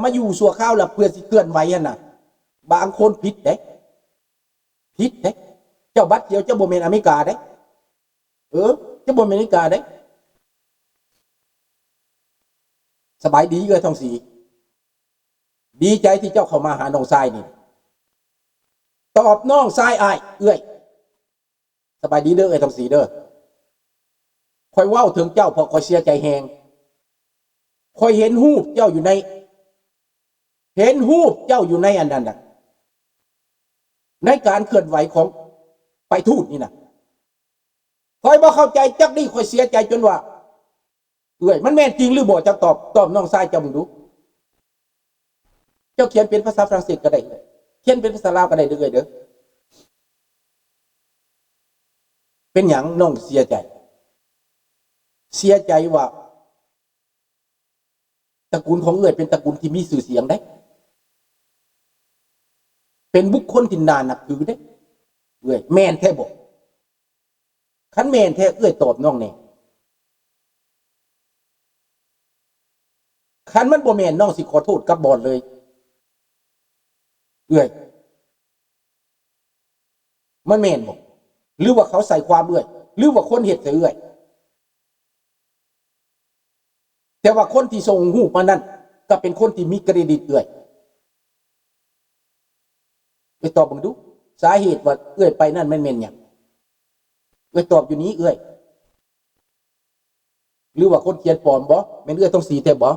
ມາຢູ່ຊົ່ວຄາວລະເພື່ອຊິເຄື່ອນໄຫວຫັ້ນນະ ບາງຄົນຜິດເດ້ ຜິດເດ້. ເຈົ້າບັດຂຽວ ເຈົ້າບໍ່ແມ່ນອາເມລິກາເດ້. ເອີ ເຈົ້າບໍ່ແມ່ນອາເມລິກາເດ້. ສະບາຍດີເອື້ອຍທອງສີ. ດີໃຈທີ່ເຈົ້າເຂົ້າມາຫານ້ອງຊາຍນີ້. ຕອບນ້ອງຊາຍອ້າຍ ເອື້ອຍ. ສະບາຍດີເດີເອື້ອຍທອງສີເດີ. ຂ້ອຍເວົ້າເຖິງເຈົ້າເພາະຂ້ອຍເສຍໃຈແຮງ. ຂ້ອຍເຫັນຮູບເຈົ້າຢູ່ໃນ ເຫັນຮູບເຈົ້າຢູ່ໃນອັນນັ້ນນະ ໃນການເຄື່ອນໄຫວຂອງໄປທູດນີ້ນະ. ຂ້ອຍບໍ່ເຂົ້າໃຈຈັກດີ້ ຂ້ອຍເສຍໃຈຈົນວ່າ ເອື້ອຍ ມັນແມ່ນຈິງຫຼືບໍ່? ເຈົ້າຕອບ ຕອບນ້ອງຊາຍເຈົ້າເບິ່ງດູ. ເຈົ້າຂຽນເປັນພາສາຝຣັ່ງເສດກໍໄດ້ເອື້ອຍ ຂຽນເປັນພາສາລາວກໍໄດ້ເດີເອື້ອຍເດີ. ເປັນຫຍັງນ້ອງເສຍໃຈ? ເສຍໃຈວ່າ ຕະກູນຂອງເອື້ອຍເປັນຕະກູນທີ່ມີຊື່ສຽງເດ້ ເປັນບຸກຄົນທີ່ໜ້ານັບຖືເດ້. ເອື້ອຍ ແມ່ນແທ້ບໍ່? ຄັນແມ່ນແທ້ ເອື້ອຍຕອບນ້ອງແດ່. ຄັນມັນບໍ່ແມ່ນ ນ້ອງຊິຂໍໂທດກັບບ່ອນເລີຍ ເອື້ອຍ. ມັນແມ່ນບໍ່? ຫຼືວ່າເຂົາໃສ່ຄວາມເອື້ອຍ? ຫຼືວ່າຄົນເຮັດໃສ່ເອື້ອຍ? ແຕ່ວ່າຄົນທີ່ສົ່ງຮູບມານັ້ນ ກໍເປັນຄົນທີ່ມີເຄຣດິດເອື້ອຍ. ເອື້ອຍຕອບເບິ່ງດູ ສາເຫດວ່າເອື້ອຍໄປນັ້ນມັນແມ່ນຫຍັງ? ເອື້ອຍຕອບຢູ່ນີ້ເອື້ອຍ. ຫຼືວ່າຄົນຂຽນປອມບໍ່? ແມ່ນເອື້ອຍທອງສີແທ້ບໍ່?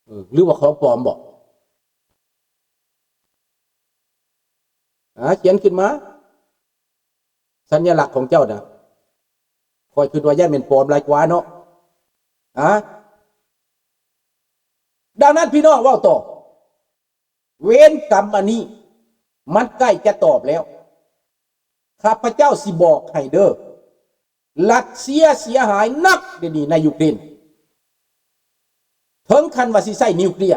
ເອີ ຫຼືວ່າຂອງປອມບໍ່? ອາ ຂຽນຂຶ້ນມາ ສັນຍະລັກຂອງເຈົ້ານະ. ຂ້ອຍຄິດວ່າຢ້ານແມ່ນປອມຫຼາຍກວ່າເນາະ. ອາ ດັ່ງນັ້ນ ພີ່ນ້ອງເວົ້າຕໍ່. ເວນກຳອັນນີ້ມັນໃກ້ຈະຕອບແລ້ວ. ຂ້າພະເຈົ້າຊິບອກໃຫ້ເດີ, ລັດເຊຍເສຍຫາຍໜັກດຽວນີ້ໃນຢູເຄຣນ, ເຖິງຂັ້ນວ່າຊິໃຊ້ນິວເຄລຍ.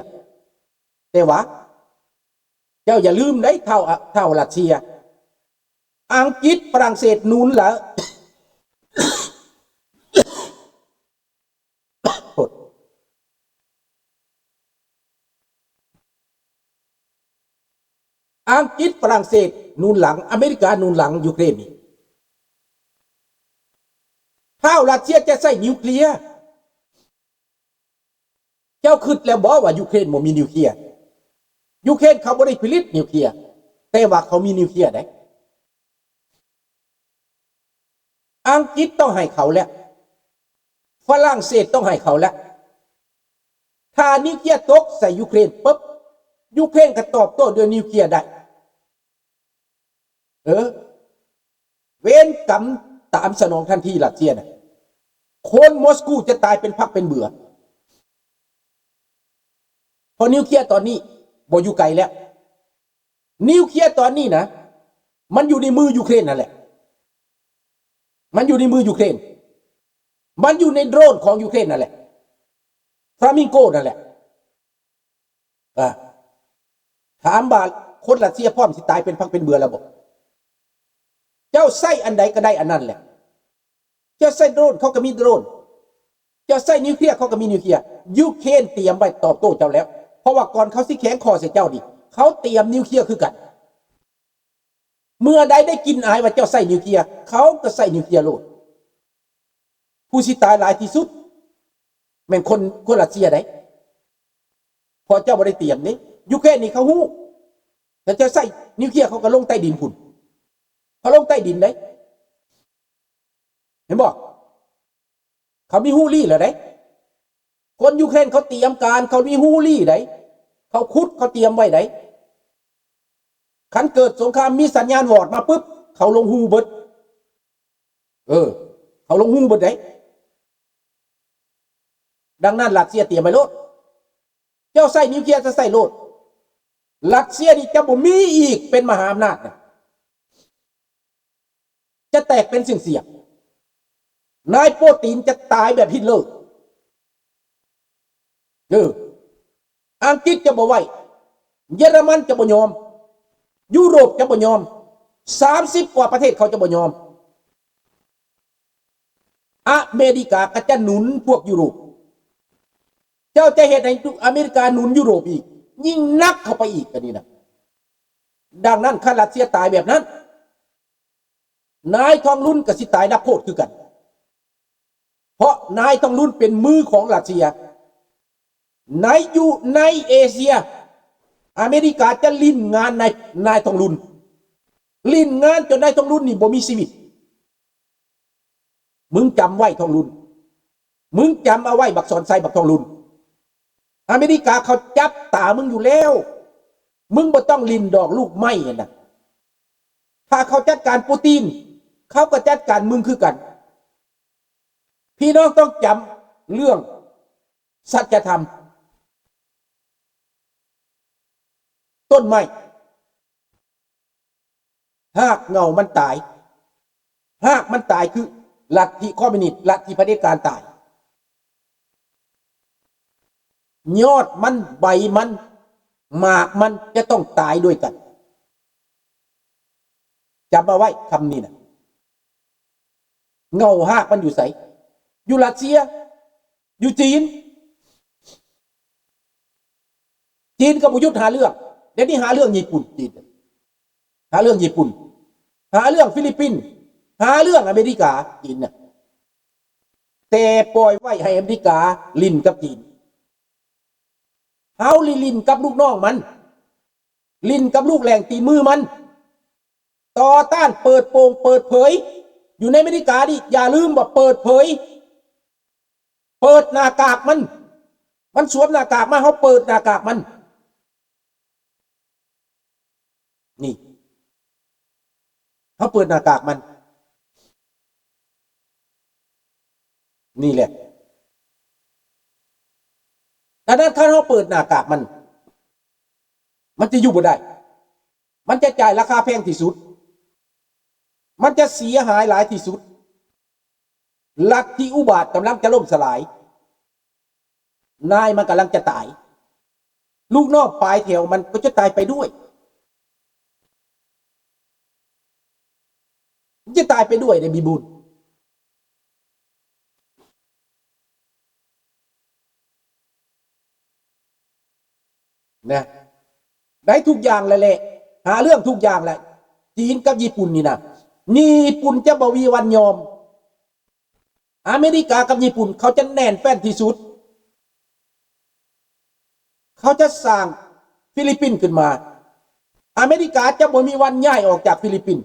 ແຕ່ວ່າເຈົ້າຢ່າລືມໄດ໋ ທ້າວ ທ້າວລັດເຊຍ, ອັງກິດ ຝຣັ່ງເສດໜູນລະ ໂທດ. ອັງກິດ ຝຣັ່ງເສດໜູນຫຼັງ, ອາເມລິກາໜູນຫຼັງຢູເຄຣນນີ້. ຖ້າລັດເຊຍຈະໃຊ້ນິວເຄລຍ, ເຈົ້າຄິດແລ້ວບໍ່ວ່າຢູເຄຣນບໍ່ມີນິວເຄລຍ? ຢູເຄຣນເຂົາບໍ່ໄດ້ຜະລິດນິວເຄລຍ, ແຕ່ວ່າເຂົາມີນິວເຄລຍເດ້. ອັງກິດຕ້ອງໃຫ້ເຂົາແລ້ວ, ຝຣັ່ງເສດຕ້ອງໃຫ້ເຂົາແລ້ວ. ຖ້ານິວເຄລຍຕົກໃສ່ຢູເຄຣນປຶບ, ຢູເຄຣນກໍຕອບໂຕ້ດ້ວຍນິວເຄລຍໄດ້. ເອີ, ເວນກຳຕາມສະໜອງທັນທີລັດເຊຍນະ. ຄົນມົສກູຈະຕາຍເປັນຜັກເປັນເບືອ. ເພາະນິວເຄລຍຕອນນີ້ບໍ່ຢູ່ໄກແລ້ວ. ນິວເຄລຍຕອນນີ້ນະ, ມັນຢູ່ໃນມືຢູເຄຣນນັ້ນແຫຼະ. ມັນຢູ່ໃນມືຢູເຄຣນ. ມັນຢູ່ໃນໂດຣນຂອງຢູເຄຣນນັ້ນແຫຼະ. ຟລາມິງໂກນັ້ນແຫຼະ. ອາ, ຖາມວ່າຄົນຣັດເຊຍພ້ອມຊິຕາຍເປັນຜັກເປັນເບືອແລ້ວບໍ່? ເຈົ້າໃຊ້ອັນໃດກໍໄດ້ອັນນັ້ນແຫຼະ. ເຈົ້າໃຊ້ໂດຣນ ເຂົາກໍມີໂດຣນ, ເຈົ້າໃຊ້ນິວເຄລຍ ເຂົາກໍມີນິວເຄລຍ. ຢູເຄຣນຕຽມໄວ້ຕອບໂຕ້ເຈົ້າແລ້ວ, ເພາະວ່າກ່ອນເຂົາຊິແຂງຄໍໃສ່ເຈົ້ານີ້ ເຂົາຕຽມນິວເຄລຍຄືກັນ. ເມື່ອໃດໄດ້ກິ່ນອາຍວ່າເຈົ້າໃຊ້ນິວເຄລຍ ເຂົາກໍໃຊ້ນິວເຄລຍໂລດ. ຜູ້ຊິຕາຍຫຼາຍທີ່ສຸດແມ່ນຄົນ, ຄົນຣັດເຊຍໃດ໋, ເພາະເຈົ້າບໍ່ໄດ້ຕຽມເດ້. ຢູເຄຣນນີ້ເຂົາຮູ້, ຖ້າເຈົ້າໃຊ້ນິວເຄລຍ ເຂົາກໍລົງໃຕ້ດິນພຸ້ນ, ເຂົາລົງໃຕ້ດິນໃດ໋. ເຫັນບໍ່? ເຂົາມີຮູ້ລີ້ແລ້ວໃດ໋. ຄົນຢູເຄຣນເຂົາຕຽມການ, ເຂົາມີຮູ້ລີ້ໃດ໋. ເຂົາຂຸດ, ເຂົາຕຽມໄວ້ໃດ໋. ຄັນເກີດສົງຄາມ, ມີສັນຍານວອດມາປຶບ, ເຂົາລົງຮູ້ເບິດ. ເອີ, ເຂົາລົງຮູ້ເບິດໃດ໋. ດັ່ງນັ້ນ ຣັດເຊຍຕຽມໄວ້ໂລດ. ເຈົ້າໃຊ້ນິວເຄລຍ ຈະໃຊ້ໂລດ. ຣັດເຊຍນີ້ຈະບໍ່ມີອີກເປັນມະຫາອຳນາດນະ. ຈະແຕກເປັນສ່ຽງໆ. ນາຍໂປຕີນຈະຕາຍແບບຮິດເລີ. ເອີ, ອັງກິດຈະບໍ່ໄຫວ, ເຢຍລະມັນຈະບໍ່ຍອມ, ຢູໂຣບຈະບໍ່ຍອມ, ສາມສິບກວ່າປະເທດເຂົາຈະບໍ່ຍອມ. ອາເມລິກາກໍຈະໜູນພວກຢູໂຣບ. ເຈົ້າຈະເຮັດໃຫ້ອາເມລິກາໜູນຢູໂຣບອີກ ຍິ່ງໜັກເຂົ້າໄປອີກ ອັນນີ້ນະ. ດັ່ງນັ້ນ ຄັນຣັດເຊຍຕາຍແບບນັ້ນ ນາຍທອງລຸນກໍຊິຕາຍນັບໂທດຄືກັນ ເພາະນາຍທອງລຸນເປັນມືຂອງຣັດເຊຍ ໃນ ຢູ່ໃນເອເຊຍ ອາເມລິກາຈະຫຼິ້ນງານນາຍ ນາຍທອງລຸນ ຫຼິ້ນງານຈົນນາຍທອງລຸນນີ້ບໍ່ມີຊີວິດ. ມຶງຈຳໄວ້ ທອງລຸນ, ມຶງຈຳເອົາໄວ້ ບັກສອນໄຊ ບັກທອງລຸນ, ອາເມລິກາເຂົາຈັບຕາມຶງຢູ່ແລ້ວ. ມຶງບໍ່ຕ້ອງຫຼິ້ນດອກລູກໄມ້ຫັ້ນນະ. ຖ້າເຂົາຈັດການປູຕິນ ເຂົາກໍຈັດການມຶງຄືກັນ. ພີ່ນ້ອງຕ້ອງຈຳເລື່ອງສັດຈະທຳ. ຕົ້ນໄມ້ ຮາກເຫງົ້າມັນຕາຍ, ຮາກມັນຕາຍຄືລັດທິຄອມມິວນິດ, ລັດທິຜະເດັດການຕາຍ. ຍອດມັນ, ໃບມັນ, ໝາກມັນຈະຕ້ອງຕາຍດ້ວຍກັນ. ຈຳເອົາໄວ້ຄຳນີ້ນະ. ເຫງົ້າຮາກມັນຢູ່ໃສ? ຢູ່ຣັດເຊຍ, ຢູ່ຈີນ. ຈີນກໍບໍ່ຢຸດຫາເລື່ອງ, ດຽວນີ້ຫາເລື່ອງຍີ່ປຸ່ນ, ຈີນ ຫາເລື່ອງຍີ່ປຸ່ນ, ຫາເລື່ອງຟີລິບປິນ, ຫາເລື່ອງອາເມລິກາ, ຈີນນະ. ແຕ່ປ່ອຍໄວ້ໃຫ້ອາເມລິກາຫຼິ້ນກັບຈີນ. ເຮົານີ້ຫຼິ້ນກັບລູກນ້ອງມັນ, ຫຼິ້ນກັບລູກແຫຼງຕີນມືມັນ, ຕໍ່ຕ້ານເປີດໂປງເປີດເຜີຍ. ຢູ່ໃນອາເມລິການີ້ ຢ່າລືມວ່າເປີດເຜີຍ, ເປີດໜ້າກາກມັນ. ມັນສວມໜ້າກາກມາ, ເຮົາເປີດໜ້າກາກມັນ. ນີ້ ເຮົາເປີດໜ້າກາກມັນ. ນີ້ແຫຼະ. ດັ່ງນັ້ນ ຄັນເຮົາເປີດໜ້າກາກມັນ, ມັນຈະຢູ່ບໍ່ໄດ້. ມັນຈະຈ່າຍລາຄາແພງທີ່ສຸດ. ມັນຈະເສຍຫາຍຫຼາຍທີ່ສຸດ. ລັດທິອຸບາດກຳລັງຈະລົ້ມສະຫຼາຍ. ນາຍມັນກຳລັງຈະຕາຍ. ລູກນ້ອງປາຍແຖວມັນກໍຈະຕາຍໄປດ້ວຍ. ມັນຈະຕາຍໄປດ້ວຍເດ້ ມີບຸນ ນະ. ໄດ້ທຸກຢ່າງແລ້ວແຫຼະ, ຫາເລື່ອງທຸກຢ່າງແຫຼະ. ຈີນກັບຍີ່ປຸ່ນນີ້ນະ, ຍີ່ປຸ່ນຈະບໍ່ມີວັນຍອມ. ອາເມລິກາກັບຍີ່ປຸ່ນ ເຂົາຈະແໜ້ນແຟ້ນທີ່ສຸດ. ເຂົາຈະສ້າງຟີລິບປິນຂຶ້ນມາ. ອາເມລິກາຈະບໍ່ມີວັນຍ້າຍອອກຈາກຟີລິບປິນ.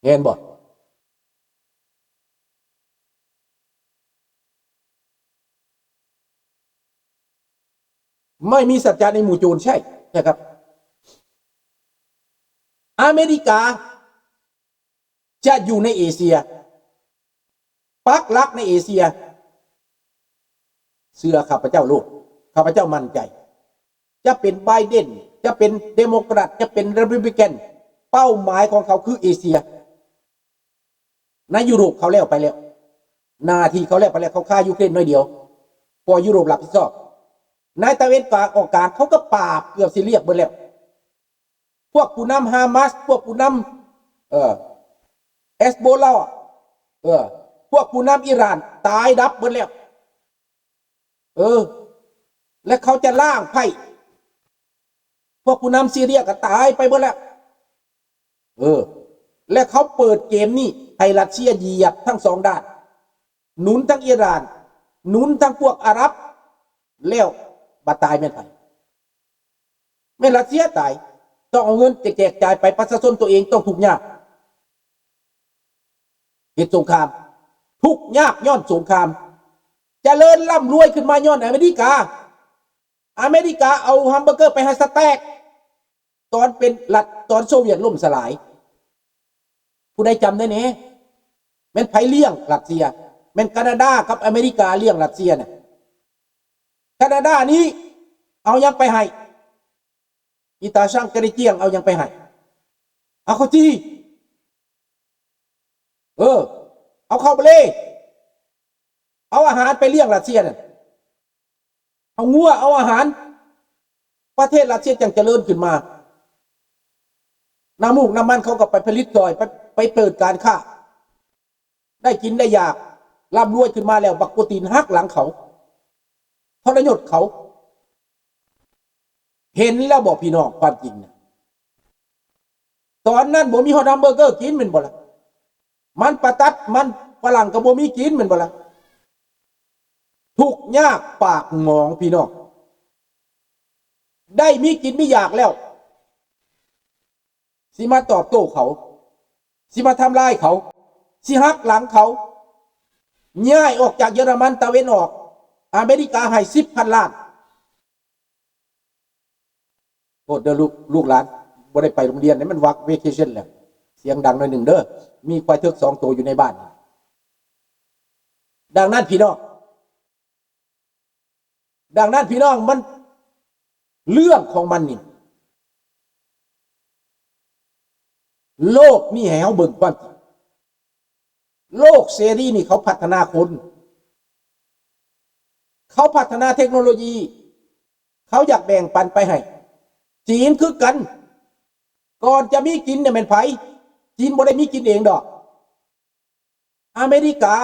ແມ່ນບໍ່? ໄມ່ມີສັດຈະໃນໝູ່ໂຈນ ໃຊ່ ໃຊ່ຄັບ. ອາເມລິກາຈະຢູ່ໃນເອເຊຍ, ປັກຫຼັກໃນເອເຊຍ. ເຊື່ອຂ້າພະເຈົ້າໂລດ, ຂ້າພະເຈົ້າໝັ້ນໃຈ. ຈະເປັນໄບເດັນ, ຈະເປັນເດໂມແຄຣັດ, ຈະເປັນເຣປູບລິກັນ, ເປົ້າໝາຍຂອງເຂົາຄືເອເຊຍ. ໃນຢູໂຣບເຂົາແລ້ວໄປແລ້ວ, ໜ້າທີ່ເຂົາແລ້ວໄປແລ້ວ, ເຂົາຄາຢູເຄຣນໜ້ອຍດຽວ, ເພາະຢູໂຣບຮັບຜິດຊອບ. ໃນຕາເວັນກາງອອກກາງ ເຂົາກໍປາບເກືອບຊິລຽບເບິດແລ້ວ. ພວກຜູ້ນຳຮາມາສ, ພວກຜູ້ນຳ ເອີ ເຮັດໂບລາ, ເອີ ພວກຜູ້ນຳອີຣານ ຕາຍດັບເບິດແລ້ວ. ເອີ ແລະ ເຂົາຈະລ້າງໄພ້, ພວກຜູ້ນຳຊີເຣຍກໍຕາຍໄປເບິດແລ້ວ. ເອີ ແລະ ເຂົາເປີດເກມນີ້ໃຫ້ຣັດເຊຍຢຽບທັງສອງດ້ານ, ໜູນທັງອີຣານ, ໜູນທັງພວກອາຣັບ, ແລ້ວບາດຕາຍແມ່ນໃຜ? ແມ່ນຣັດເຊຍຕາຍ. ຕ້ອງເອົາເງິນໄປແຈກຈ່າຍໄປ, ປະຊາຊົນຕົວເອງຕ້ອງທຸກຍາກ. ເຮັດສົງຄາມ, ທຸກຍາກຍ້ອນສົງຄາມ. ຈະເລີນລ່ຳລວຍຂຶ້ນມາຍ້ອນອາເມລິກາ. ອາເມລິກາເອົາແຮມເບີເກີໄປໃຫ້ສະແຕັກ ຕອນເປັນລັດ, ຕອນໂຊວຽດລົ້ມສະຫຼາຍ. ຜູ້ໃດຈຳໄດ້ແດ່? ແມ່ນໃຜລ້ຽງຣັດເຊຍ? ແມ່ນການາດາກັບອາເມລິກາລ້ຽງຣັດເຊຍນະ. ການາດານີ້ເອົາຫຍັງໄປໃຫ້? ອີຕາຊັງກະໄດ້ຈຽງເອົາຫຍັງໄປໃຫ້? ເອົາເຂົ້າຈີ່. ເອີ ເອົາເຂົ້າເບເລ, ເອົາອາຫານໄປລ້ຽງຣັດເຊຍນັ້ນ. ເອົາງົວ, ເອົາອາຫານ, ປະເທດຣັດເຊຍຈັ່ງຈະເລີນຂຶ້ນມາ. ນ້ຳມູກນ້ຳມັນເຂົາກໍໄປຜະລິດຊ່ອຍ, ໄປ ໄປເປີດການຄ້າ ໄດ້ກິນໄດ້ຢາກ ລ່ຳລວຍຂຶ້ນມາແລ້ວ ບັກໂກຕີນຫັກຫຼັງເຂົາ ທໍລະຍົດເຂົາ. ເຫັນແລ້ວບໍ່ພີ່ນ້ອງ ຄວາມຈິງນະ? ຕອນນັ້ນບໍ່ມີຮອດແຮມເບີເກີກິນແມ່ນບໍ່ລະ? ມັນປາຕັດ ມັນຝຣັ່ງກໍບໍ່ມີກິນແມ່ນບໍ່ລະ? ທຸກຍາກປາກໝອງພີ່ນ້ອງ ໄດ້ມີກິນມີຢາກແລ້ວ ຊິມາຕອບໂຕ້ເຂົາ ຊິມາທຳລາຍເຂົາ ຊິຫັກຫຼັງເຂົາ ຍ້າຍອອກຈາກເຢຍລະມັນຕາເວັນອອກ ອາເມລິກາໃຫ້ສິບພັນລ້ານ. ໂທດເດີລູກ ລູກຫຼານບໍ່ໄດ້ໄປໂຮງຮຽນ ມັນວັກເວເຄຊັນແລ້ວ ສຽງດັງໜ້ອຍໜຶ່ງເດີ ມີຄວາຍເຖິກສອງໂຕຢູ່ໃນບ້ານ. ດັ່ງນັ້ນພີ່ນ້ອງ ດັ່ງນັ້ນພີ່ນ້ອງ ມັນ ເລື່ອງຂອງມັນນີ້ ໂລກນີ້ໃຫ້ເຮົາເບິ່ງຄວາມຈິງ ໂລກເສລີນີ້ເຂົາພັດທະນາຄົນ ເຂົາພັດທະນາເທັກໂນໂລຢີ ເຂົາຢາກແບ່ງປັນໄປໃຫ້ ຈີນຄືກັນ ກ່ອນຈະມີກິນນີ້ແມ່ນໃຜ? ຈີນບໍ່ໄດ້ມີກິນເອງດອກ. ອາເມລິກາ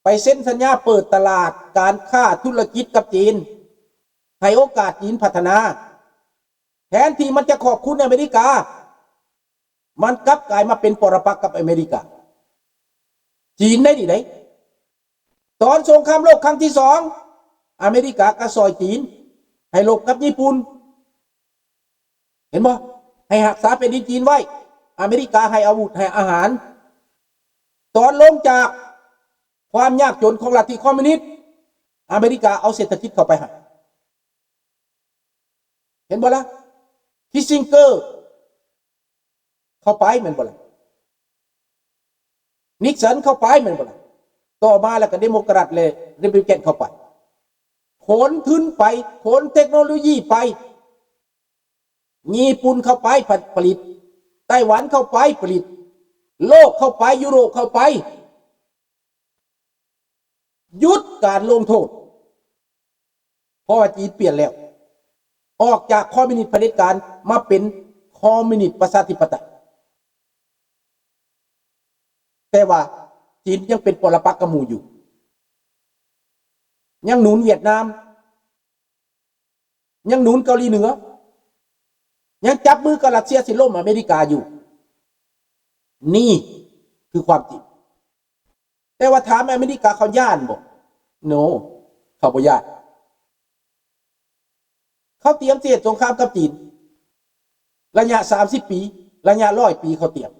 ໄປເຊັນສັນຍາເປີດຕະຫຼາດການຄ້າທຸລະກິດກັບຈີນ ໃຫ້ໂອກາດຈີນພັດທະນາ ແທນທີ່ມັນຈະຂອບຄຸນອາເມລິກາ ມັນກັບກາຍມາເປັນປໍລະປັກກັບອາເມລິກາ ຈີນໄດ້ນີ້ໄດ໋. ຕອນສົງຄາມໂລກຄັ້ງທີສອງ ອາເມລິກາກໍຊ່ອຍຈີນໃຫ້ລົບກັບຍີ່ປຸ່ນ ເຫັນບໍ່? ໃຫ້ຮັກສາແຜ່ນດິນຈີນໄວ້ ອາເມລິກາໃຫ້ອາວຸດ ໃຫ້ອາຫານ. ຕອນລົງຈາກຄວາມຍາກຈົນຂອງລັດທິຄອມມິວນິດ ອາເມລິກາເອົາເສດຖະກິດເຂົ້າໄປໃຫ້ ເຫັນບໍ່ລະ? ຄິດຊິງເກີ ເຂົ້າໄປແມ່ນບໍ່ລະ? ນິກສັນເຂົ້າໄປແມ່ນບໍ່ລະ? ຕໍ່ມາແລ້ວກໍເດໂມແຄຣັດ ແລະ ເຣປູບລິກັນເຂົ້າໄປ ຂົນທຶນໄປ ຂົນເທັກໂນໂລຢີໄປ. ຍີ່ປຸ່ນເຂົ້າໄປຜະ ຜະລິດ ໄຕ້ຫວັນເຂົ້າໄປຜະລິດ ໂລກເຂົ້າໄປ ຢູໂຣບເຂົ້າໄປ ຢຸດການລົງໂທດ ເພາະວ່າຈີນປ່ຽນແລ້ວ ອອກຈາກຄອມມິວນິດຜະເດັດການມາເປັນຄອມມິວນິດປະຊາທິປະໄຕ. ແຕ່ວ່າຈີນຍັງເປັນປໍລະປັກກັບໝູ່ຢູ່ ຍັງໜູນຫວຽດນາມ ຍັງໜູນເກົາຫຼີເໜືອ ຍັງຈັບມືກັບຣັດເຊຍຊິລົ້ມອາເມລິກາຢູ່. ນີ້ຄືຄວາມຈິງ. ແຕ່ວ່າຖາມອາເມລິກາເຂົາຢ້ານບໍ່? ໂນ ເຂົາບໍ່ຢ້ານ. ເຂົາຕຽມຊິເຮັດສົງຄາມກັບຈີນ ໄລຍະສາມສິບປີ ໄລຍະຮ້ອຍປີເຂົາຕຽມ.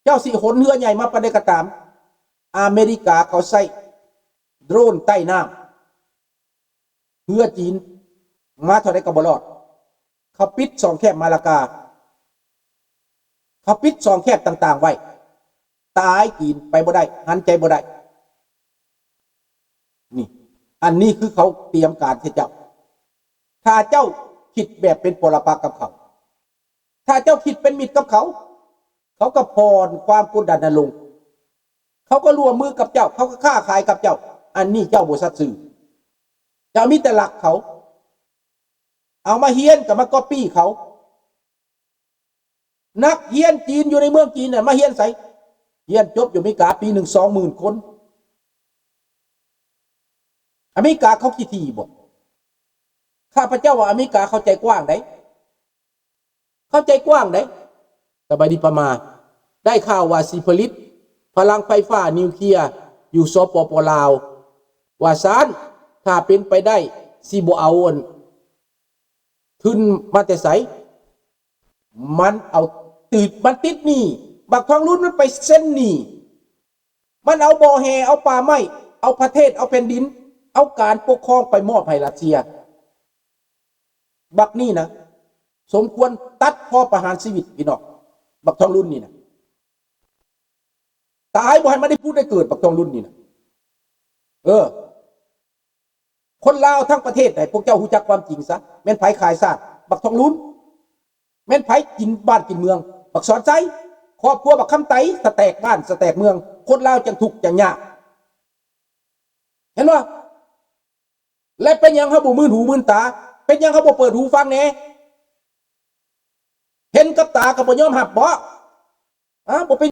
ເຈົ້າຊິຂົນເຮືອໃຫຍ່ມາປານໃດກໍຕາມ ອາເມລິກາເຂົາໃຊ້ໂດຣນໃຕ້ນ້ຳ ເຮືອຈີນມາເທົ່າໃດກໍບໍ່ລອດ. ເຂົາປິດຊ່ອງແຄບມາລາກາ ເຂົາປິດຊ່ອງແຄບຕ່າງໆໄວ້ ຕາຍຈີນໄປບໍ່ໄດ້ ຫັນໃຈບໍ່ໄດ້. ນີ້ ອັນນີ້ຄືເຂົາຕຽມການໃຫ້ເຈົ້າ. ຖ້າເຈົ້າຄິດແບບເປັນປໍລະປັກກັບເຂົາ ຖ້າເຈົ້າຄິດເປັນມິດກັບເຂົາ ເຂົາກໍຜ່ອນຄວາມກົດດັນນັ້ນລົງ ເຂົາກໍຮ່ວມມືກັບເຈົ້າ ເຂົາກໍຄ້າຂາຍກັບເຈົ້າ. ອັນນີ້ເຈົ້າບໍ່ສັດຊື່ ເຈົ້າມີແຕ່ລັກເຂົາ ເອົາມາຮຽນກໍມາກັອບປີ້ເຂົາ. ນັກຮຽນຈີນຢູ່ໃນເມືອງຈີນນັ້ນມາຮຽນໃສ? ຮຽນຈົບຢູ່ອາເມລິກາປີໜຶ່ງສອງໝື່ນຄົນ. ອາເມລິກາເຂົາຂີ້ຖີ່ບໍ່? ຂ້າພະເຈົ້າວ່າອາເມລິກາເຂົາໃຈກວ້າງໃດ໋ ເຂົາໃຈກວ້າງໃດ໋. ສະບາຍດີປາມາ ໄດ້ຂ່າວວ່າຊິຜະລິດພະລັງໄຟຟ້ານິວເຄຍຢູ່ ສປປ ລາວ ວ່າຊັ້ນ. ຖ້າເປັນໄປໄດ້ ຊິບໍ່ເອົາອັນທຶນມາແຕ່ໃສ? ມັນເອົາ ຕິດ ມັນຕິດໜີ້. ບັກທອງລຸນມັນໄປເຊັນໜີ້. ມັນເອົາບໍ່ແຮ່ ເອົາປ່າໄມ້ ເອົາປະເທດ ເອົາແຜ່ນດິນ ເອົາການປົກຄອງໄປມອບໃຫ້ຣັດເຊຍ. ບັກນີ້ນະ ສົມຄວນຕັດຄໍປະຫານຊີວິດ ພີ່ນ້ອງ. ບັກທອງລຸນນີ້ນະ ຕາຍບໍ່ໃຫ້ມັນໄດ້ຜຸດໄດ້ເກີດ ບັກທອງລຸນນີ້ນະ. ເອີ ຄົນລາວທັງປະເທດໃດ ພວກເຈົ້າຮູ້ຈັກຄວາມຈິງຊະ. ແມ່ນໃຜຂາຍຊາດ? ບັກທອງລຸນ. ແມ່ນໃຜກິນບ້ານກິນເມືອງ? ບັກສອນໄຊ. ຄອບຄົວບັກຄຳໄຕ ສະແຕກບ້ານສະແຕກເມືອງ. ຄົນລາວຈັ່ງທຸກຈັ່ງຍາກ. ເຫັນບໍ່? ແລະ ເປັນຫຍັງເຮົາບໍ່ມື່ນຫູມື່ນຕາ? ເປັນຫຍັງເຮົາບໍ່ເປີດຫູຟັງແດ່? ເຫັນກັບຕາກໍບໍ່ຍອມຮັບບໍ? ອ້າວ ບໍ່ເປັນ